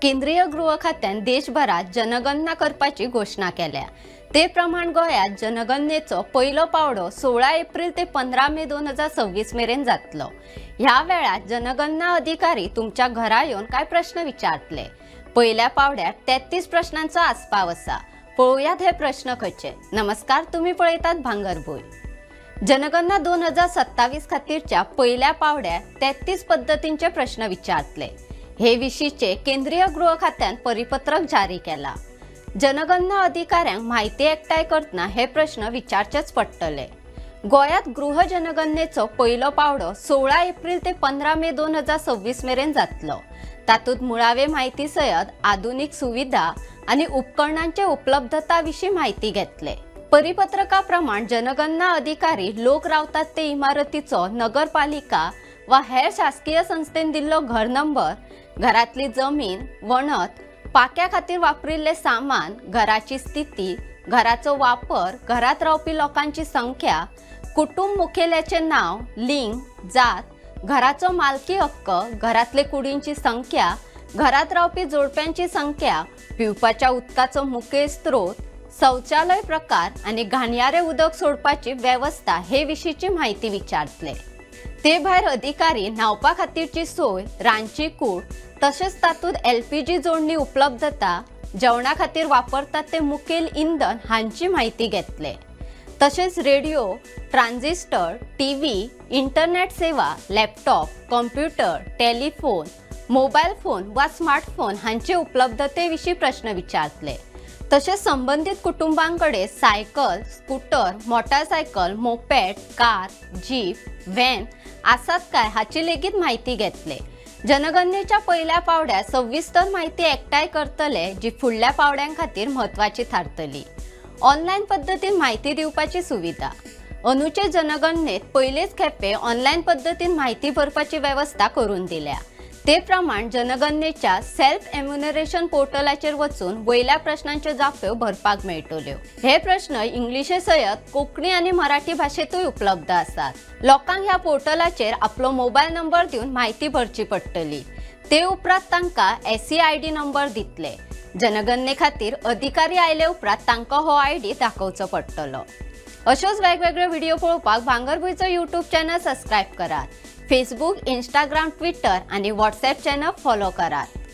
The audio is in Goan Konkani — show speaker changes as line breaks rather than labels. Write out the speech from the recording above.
केंद्रीय गृह खात्यान देशभरात जनगणना करपाची घोशणा केल्या. ते प्रमाण गोंयांत जनगणनेचो पयलो पावडो 16 एप्रिल ते 15 मे 2026 मेरेन जातलो. ह्या वेळार जनगणना अधिकारी तुमच्या घरा येवन कांय प्रश्न विचारतले. पयल्या पावड्यात 33 प्रश्नांचो आस्पाव आसा. पळोवयात हे प्रश्न खंयचे. नमस्कार, तुम्ही पळयतात भांगरभूंय. जनगणना 2027 खातीरच्या पयल्या पावड्यात 33 पद्दतींचे प्रश्न विचारतले. हे विशींचे केंद्रीय गृह खात्यान परिपत्रक जारी केला. जनगणना अधिकाऱ्यांक म्हायती एकठांय करतना हे प्रश्न विचारचेच पडटले. गोंयांत गृह जनगणनेचो पयलो पावडो 16 एप्रिल ते 15 मे 2026 मेरेन जातलो. तातूंत मुळावे म्हायती सयत आधुनीक सुविधा आनी उपकरणांचे उपलब्धता विशीं म्हायती घेतले. परिपत्रका प्रमाण जनगणना अधिकारी लोक रावतात ते इमारतीचो नगरपालिका वा हेर शासकीय संस्थेन दिल्लो घर नंबर, घरातली जमीन, वणत, पाक्या खातीर वापरिल्ले सामान, घराची स्थिती, घराचो वापर, घरात रावपी लोकांची संख्या, कुटुंब मुखेल्याचे नाव, लिंग, जात, घराचो मालकी हक्क, घरातले कुडींची संख्या, घरात रावपी जोडप्यांची संख्या, पिवपाच्या उदकाचो मुखेल स्त्रोत, शौचालय प्रकार आनी घाणयारे उदक सोडपाची वेवस्था हे विशींची म्हायती विचारतले. ते भायर अधिकारी न्हावपा खातीरची सोय, रांदची कूड, तशेंच तातूंत एलपीजी जोडणी उपलब्धता, जेवणा खातीर वापरतात ते मुखेल इंधन हांची म्हायती घेतले. तशेंच रेडिओ, ट्रान्झिस्टर, टीव्ही, इंटरनेट सेवा, laptop, computer, telephone, mobile phone वा स्मार्टफोन हांचे उपलब्धते विशीं प्रश्न विचारतले. तशेंच संबंदीत कुटुंबांकडे cycle, scooter, motorcycle, moped, car, jeep, van आसात काय हाची लेगीत म्हायती घेतले. जनगणनेच्या पयल्या पावड्यार सविस्तर म्हायती एकठांय करतले, जी फुडल्या पावड्यां खातीर म्हत्वाची थारतली. ऑनलायन पद्दतीन म्हायती दिवपाची सुविधा. अंदूचे जनगणनेत पयलेच खेपे ऑनलायन पद्दतीन म्हायती भरपाची वेवस्था करून दिल्या. ते प्रमाण जनगणनेच्या सेल्फ एन्युमरेशन पोर्टलाचेर वचून वयल्या प्रश्नांच्यो जाप्यो भरपाक मेळटल्यो. हे प्रश्न इंग्लिशे सयत कोंकणी आनी मराठी भाशेंतूय उपलब्ध आसात. लोकांक ह्या पोर्टलाचेर आपलो मोबायल नंबर दिवन म्हायती भरची पडटली. ते उपरांत तांकां एसईआयडी नंबर दितले. जनगणने खातीर अधिकारी आयले उपरांत तांकां हो आयडी दाखोवचो पडटलो. अश्योच वेगवेगळे व्हिडिओ पळोवपाक भांगरभूंयचो युट्यूब चॅनल सबस्क्रायब करात. फेसबूक, इंस्टाग्राम, ट्विटर आनी व्हॉट्सॅप चॅनल फॉलो करात.